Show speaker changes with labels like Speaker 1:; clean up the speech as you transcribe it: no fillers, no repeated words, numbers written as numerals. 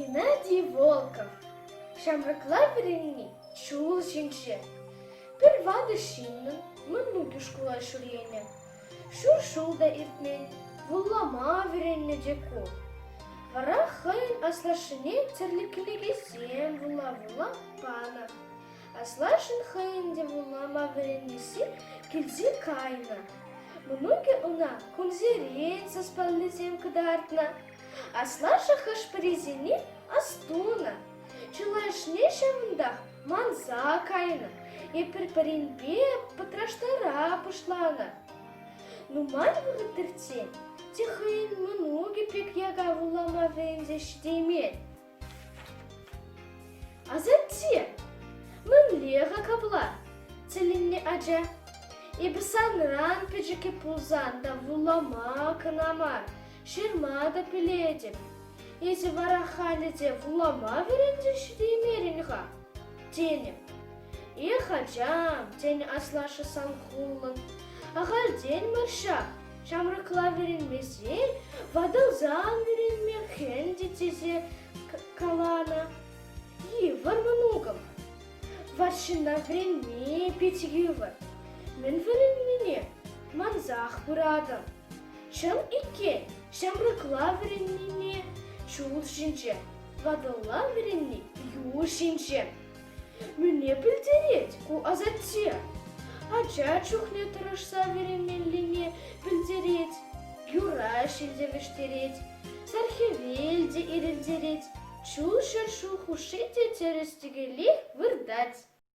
Speaker 1: Геннадий Волков ҫамрӑкла вӗренни ҫул ҫинче. Пӗр ватӑ ҫыннӑн мӑнукӗ шкула ҫӳренӗ. Ҫур ҫул та иртмен, вулама вӗреннӗ те ку. Вара хӑйӗн аслашшӗне тӗрлӗ кӗнекесем вула-вула панӑ. Аслашшӗн хӑйӗн те вулама вӗренесси килсе кайнӑ. Мӑнукӗ ӑна кунсерен саспаллисем кӑтартнӑ. Аслашшӗ хӑш-пӗрисене астунӑ, чылайӑшне ҫавӑнтах манса кайнӑ е пӗр-пӗринпе пӑтраштара пуҫланӑ. Нумай вӑхӑт иртсен те хӑйӗн мӑнукӗ пек яка вулама вӗренсе ҫитеймен. Асатте, мӗнле-ха капла? тӗлӗннӗ ача. Эпӗ санран пӗчӗккӗ пулсан та вулама кӑна мар, ҫырма та пӗлетӗп. Эсӗ вара халӗ те вулама вӗренсе ҫитеймерӗн-ха, тенӗ. Эх, ачам, тенӗ аслашшӗ салхуллӑн, ахальтен мар ҫак, ҫамрӑкла вӗренмесен ватӑлсан вӗренме хӗн те тесе каланӑ. Йывӑр мӑнукӑм. Ват ҫынна вӗренме пит йывӑр. Мӗн вӗреннине мансах пыратӑн. Чӑн иккен, ҫамрӑкла вӗреннине чул ҫинче, ватӑлла вӗренни юр ҫинче. Мӗне пӗлтерет ку асатте? Ача чухне тӑрӑшса вӗренмеллине пӗлтерет, юра ҫилсе вӗҫтерет, сар хӗвел те ирӗлтерет, чул ҫӗршыв хушши те тӗрӗс-тӗкелех выртать.